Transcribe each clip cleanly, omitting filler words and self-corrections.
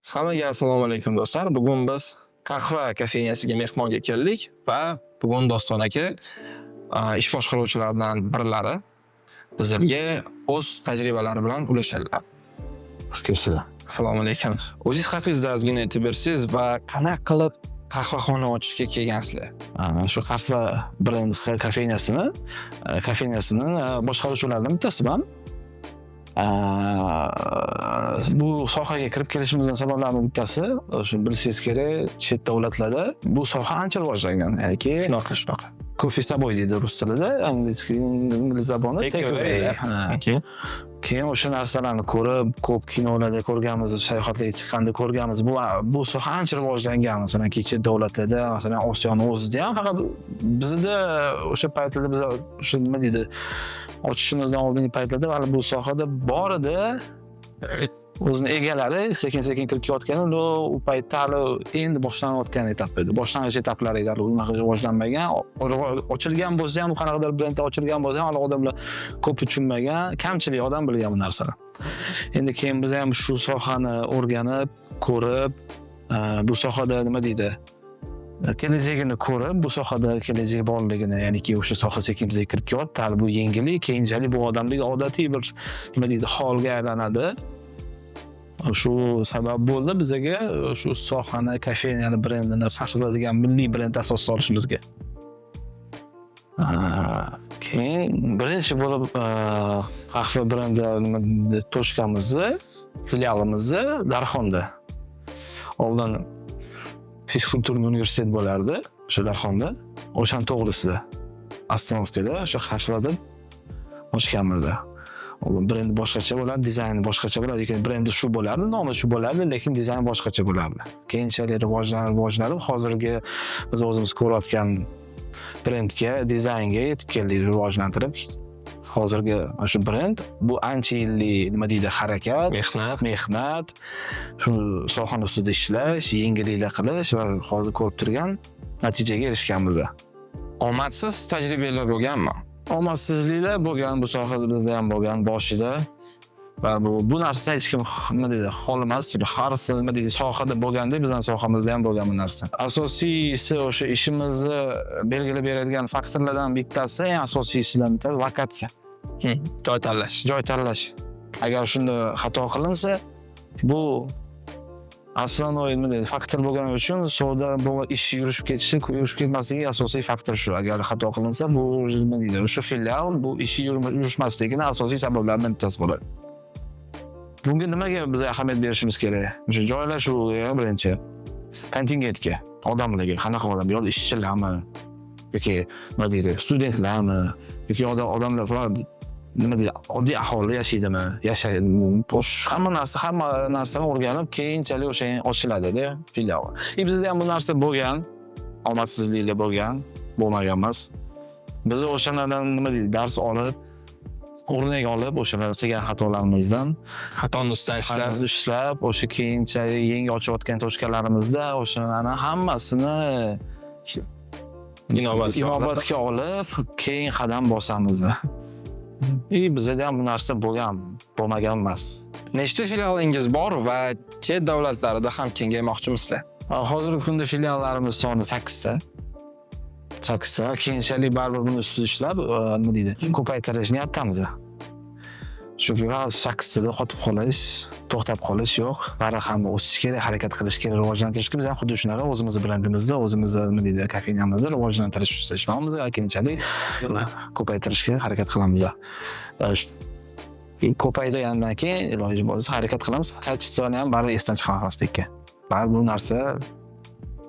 Hammaga assalomu alaykum, do'stlar. Bugun biz qahva кофейня siga mehmonga keldik va bugun Doston aka, ish boshqaruvchilardan birlari, bizlarga o'z tajribalari bilan ulashadilar. Xush kelibsizlar. Assalomu alaykum. O'zingiz haqingizda ozgina aytib bersangiz va qanaqa qilib qahvaxona ochishga kelgansizlar? Shu qahva brend кофейня sini boshqaruvchilaridan bittasiman. Bu sohaga kirib kelishimizdan sabablarining bittasi, o'sha bilsangiz kerak, chet davlatlarda bu soha ancha rivojlangan. Ya'niki Shunaqa. "Кофе с собой" deydi rus tilida, ingliz zabonida Take take away. away. Ha. Keyin o'sha narsalarni ko'rib, ko'p kinolarda ko'rganmiz, sayohatlarga chiqqanda ko'rganmiz. Bu soha ancha rivojlangan. Masalan, chet davlatlarda, masalan, Osiyoni o'zida ham, faqat bizda o'sha paytlarda, biz o'sha, nima deydi, ochishimizdan oldingi paytlarda hali bu sohada bor edi. O'zini egalari sekin-sekin kirib kelayotgani, но u paytda hali endi boshlanayotgan etap edi. Boshlang'ich etaplari edi, hali unaqa rivojlanmagan. Ochilgan bo'lsa ham, qanaqadir brendda ochilgan bo'lsa ham, hali odamlar ko'pi tushunmagan, kamchilik odam bilgan bu narsani. Endi keyin biz ham shu sohani o'rganib, ko'rib, bu sohada, nima deydi, kelajagini ko'rib, bu sohada kelajak borligini, ya'niki o'sha soha sekin bizga kirib kelyapti. Hali bu yengillik, keyinchalik bu odamlik odatiy bir, nima deydi, holga aylanadi. Shu sabab bo'ldi bizaga shu sohani, кофейня ni brendini faxrlaydigan milliy brend asos solishimizga. Keyin birinchi bo'lib qahva brendi, nima deydi, точка mizni, filialimizni Darxonda. Oldin физкультурный университет bo'lardi o'sha Darxonda. O'shani to'g'risida. Остановка da o'sha qahva deb ochganmiz. Oldin brendi boshqacha bo'lardi, dizayni boshqacha bo'lardi, lekin brendi shu bo'lardi, nomi shu bo'lardi, lekin dizayn boshqacha bo'lardi. Keyinchalik rivojlanib, rivojlanib, hozirgi biz o'zimiz ko'rayotgan brendga, dizaynga yetib keldik, rivojlantirib. Hozirgi mana shu brend bu ancha yillik, nima deydi, harakat, Mehnat. mehnat, shu sohani ustida ishlash, yengilliklar qilish va hozir ko'rib turgan natijaga erishganmiz. Omadsiz tajribalar bo'lganmi? Omadsizliklar bo'lgan, bu sohada bizda ham bo'lgan boshida. Va bu narsa hech kim, nima deydi, xoli emas. Har nima deydi, sohada bo'lganda, bizning sohamizda ham bo'lgan bu narsa. Asosiysi, o'sha ishimizni belgilab beradigan faktorlardan bittasi, eng asosiysidan bittasi lokatsiya. Joy tanlash. Joy tanlash. Agar shunda xato qilinsa, bu основной, nima deydi, faktor bo'lgani uchun savdo, bu ish yurishib ketishi, yurishib ketmasligi asosiy faktor shu. Agar xato qilinsa, bu nima deydi, o'sha filial bu ishi yurishmasligini asosiy sabablaridan bittasi bo'ladi. Bunga nimaga biz ahamiyat berishimiz kerak? O'sha joylashuvga birinchi, kontingentga, odamlarga, qanaqa odam, yo ishchilarmi yoki, nima deydi, studentlarmi yoki odamlar falan, nima deydi, oddiy aholi yashaydimi, yashaydi, hamma narsa, hamma narsani o'rganib, keyinchalik o'sha ochiladida filial. И bizda ham bu narsa bo'lgan, omadsizliklar bo'lgan, bo'lmagan emas. Biz o'shalardan, nima deydi, dars olib, o'rnak olib, o'shalar qilgan xatolarimizdan Xatoni ustidan ishlab. ishlab, o'sha keyinchalik yangi ochayotgan точка larimizda o'shalarni hammasini inobatga olib. Inobatga olib, keyin qadam bosamiz. И bizada ham bu narsa bo'lgan, bo'lmagan emas. Nechta filialingiz bor va chet davlatlarida ham kengaymoqchimisizlar? Hozirgi kunda filiallarimiz soni sakkizta. Sakkizta. Keyinchalik baribir buni ustida ishlab, nima deydi, ko'paytirish niyatdamiz. Chunki hozir sakkiztada qotib qolish, to'xtab qolish yo'q. Bari ham o'sish kerak, harakat qilish kerak, rivojlantirish kerak. Biz ham xuddi shunaqa o'zimizni brendimizni, o'zimizni, nima deydi, кофейня mizni rivojlantirish ustida ishlaymiz va keyinchalik ko'paytirishga harakat qilamiz. Ko'paytirgandan keyin, iloji bo'lsa, harakat qilamiz. Качество ni ham baribir esdan chiqarmaslikka. Baribir bu narsa,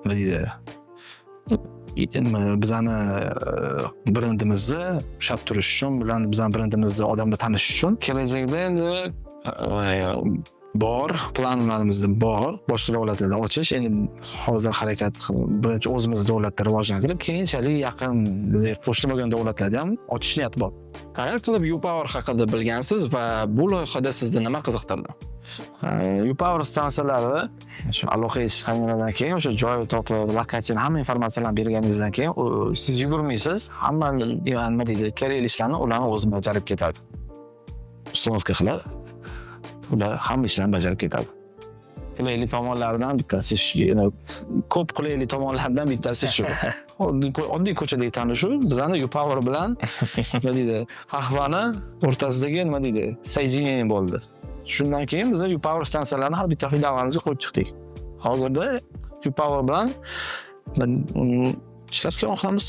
nima deydi, nima, bizani brendimizni ushlab turish uchun bilan bizani brendimizni odamlar tanish uchun kelajakda endi bor, planlarimizda bor boshqa davlatlarda ochish. Endi hozir harakat qilib, birinchi o'zimiz davlatda rivojlantirib, keyinchalik yaqin bizga qo'shni bo'lgan davlatlarda ham ochish niyati bor. Qanaqa qilib UPower haqida bilgansiz va bu loyihada sizni nima qiziqtirdi? UPower stansiyalari shu aloqaga chiqqaningizdan keyin, o'sha joy topib, lokatsiyani, hamma informatsiyalarni berganingizdan keyin siz yugurmaysiz, hamma, nima deydi, kerakli ishlarni ularni o'zi bajarib ketadi. Установка qilib, ular hamma ishlarni bajarib ketadi. Qulaylik tomonlaridan bittasi shu, yana ko'p qulaylik tomonlaridan bittasi shu. Oddiy ko'chadagi tanishuv bizani Upower bilan, nima deydi, qahvani o'rtasidagi, nima deydi, соединение bo'ldi. Shundan keyin biz Upower stansiyalarini har bitta filiallarimizga qo'yib chiqdik. Hozirda Upower bilan ishlab kelmoqdamiz.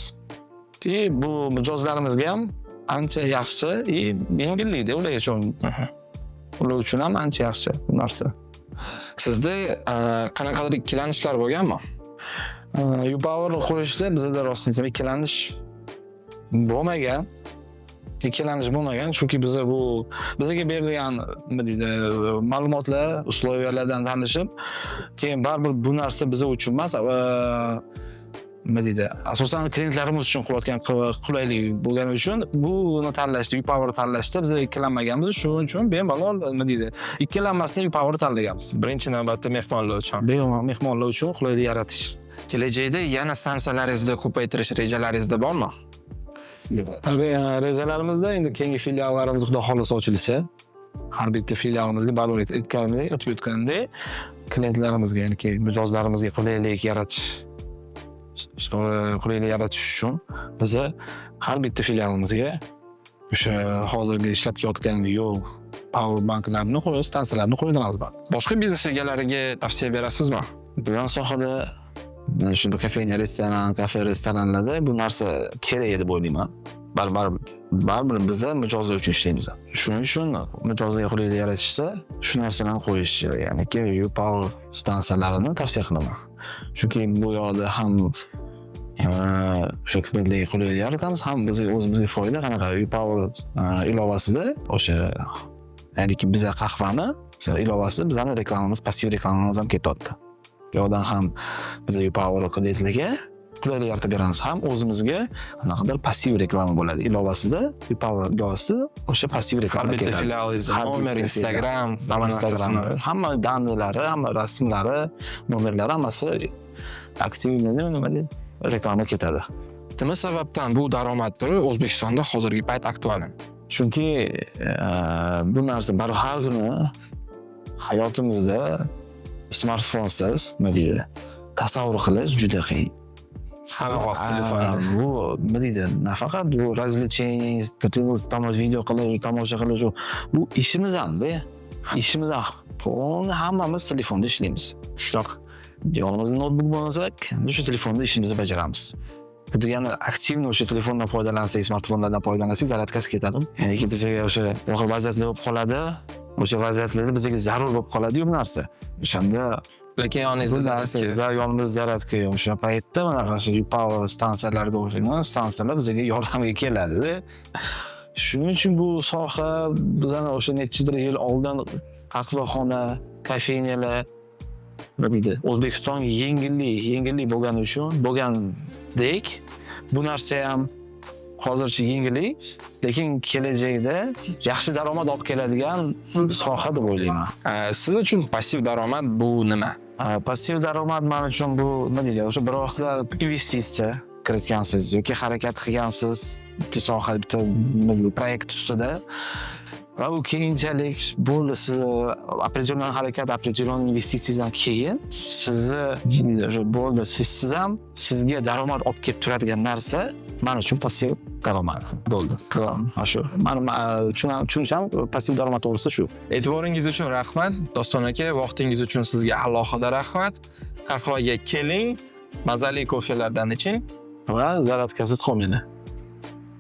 И bu mijozlarimizga ham ancha yaxshi и yengillikda ular uchun. Ular uchun ham ancha yaxshi bu narsa. Sizda qanaqadir ikkilanishlar bo'lganmi? Upower qo'yishda bizada, rostini aytsam, ikkilanish bo'lmagan. Ikkilanish bo'lmagan, chunki biza bu bizga berilgan, nima deydi, ma'lumotlar, условия lardan tanishib, keyin baribir bu narsa biza uchun emas, nima deydi, asosan klientlarimiz uchun qilayotgan qulaylik bo'lgani uchun buni tanlashdi, Upower tanlashda biz ikkilanmaganmiz. Shuning uchun bemalol, nima deydi, ikkilanmasdan Upower tanlaganmiz. Birinchi navbatda mehmonlar uchun. Bemalol mehmonlar uchun qulaylik yaratish. Kelajakda yana stansiyalaringizni ko'paytirish rejalaringizda bormi? Rejalarimizda endi keyingi filiallarimiz, xudo xohlasa, ochilsa, har bitta filialimizga baribir aytganimdek, o'tib o'tganimdek, klientlarimizga, ya'ni mijozlarimizga qulaylik yaratish uchun biza har bitta filialimizga o'sha hozirgi ishlab kelayotgan yo'l power banklarni qo'yib, stansiyalarni qo'ydiramiz. Boshqa biznes egalariga tavsiya berasizmi? Bu sohada, mana shu кофейня, restoran, kafe, restoranlarda bu narsa kerak deb o'ylayman. Baribir biza mijozlar uchun ishlaymiz. Shuning uchun mijozlarga qulaylik yaratishda shu narsalarni qo'yish, ya'niki power stansiyalarini tavsiya qilaman. Chunki bu yoqda ham o'sha klientlarga qulaylik yaratamiz, ham bizga, o'zimizga foyda. Qanaqa? Power ilovasida o'sha, ya'niki biza qahvani ilovasida bizani reklamamiz, passiv reklamamiz ham ketyapti. Bu yoqdan ham biza Power klientlarga qulaylik yaratib beramiz, ham o'zimizga qanaqadir passiv reklama bo'ladi. Ilovasida, Power ilovasida o'sha passiv Har reklama bitta ketadi. filialingizni Har bitta nomer, filial. Instagram, hamma Instagram, narsasini. Hamma данный lari, hamma rasmlari, nomerlari, hammasi aktiv, nima deydi, reklama ketadi. Nima sababdan bu daromad turi O'zbekistonda hozirgi payt aktual? Chunki bu narsa baribir har kuni hayotimizda smartfonsiz, nima deydi, tasavvur qilish juda qiyin. Hamma hozir telefon. Bu, nima deydi, nafaqat bu развлечение, reels, tomosha, video qilish, tomosha qilish, bu ishimiz hamda, ishimiz ham. Полный hammamiz telefonda ishlaymiz. Shunaqa. Yonimizda noutbuk bo'lmasa, shu telefonda ishimizni bajaramiz. Bu degani, активно o'sha telefondan foydalansak, smartfonlardan foydalansak, zaryadkasi ketadi. Ya'niki bizga o'sha bunaqa vaziyatlar bo'lib qoladi. O'sha vaziyatlarda bizga zarur bo'lib qoladi-yu bu narsa. O'shanda Lekin bu yoningizda narsa zaryadka. Yonimizda zaryadka yo'q. O'sha paytda mana shu power stansiyalarga o'xshagan stansiyalar bizga yordamga keladi. Shuning uchun bu soha bizani o'sha nechadir yil oldin qahvaxona, кофейня lar, nima deydi, O'zbekiston yengillik bo'lgani uchun bo'lgandek, bu narsa ham hozircha yengillik, lekin kelajakda yaxshi daromad olib keladigan soha deb o'ylayman. Siz uchun passiv daromad bu nima? Passiv daromad man uchun bu, nima deydi, o'sha bir vaqtlar investitsiya kiritgansiz yoki harakat qilgansiz bitta soha, bitta, nima deydi, proyekt ustida va u keyinchalik bo'ldi, sizni определенный harakat, определенный investitsiyadan keyin sizni o'sha bo'ldi, siz ham sizga daromad olib kelib turadigan narsa man uchun passiv daromad bo'ldi. Mana shu mani tushuncham passiv daromad to'g'risida shu. E'tiboringiz uchun rahmat. Doston aka, vaqtingiz uchun sizga alohida rahmat. Qahvaga keling, mazali kofelardan iching. Va zaryadkasiz qolmanglar.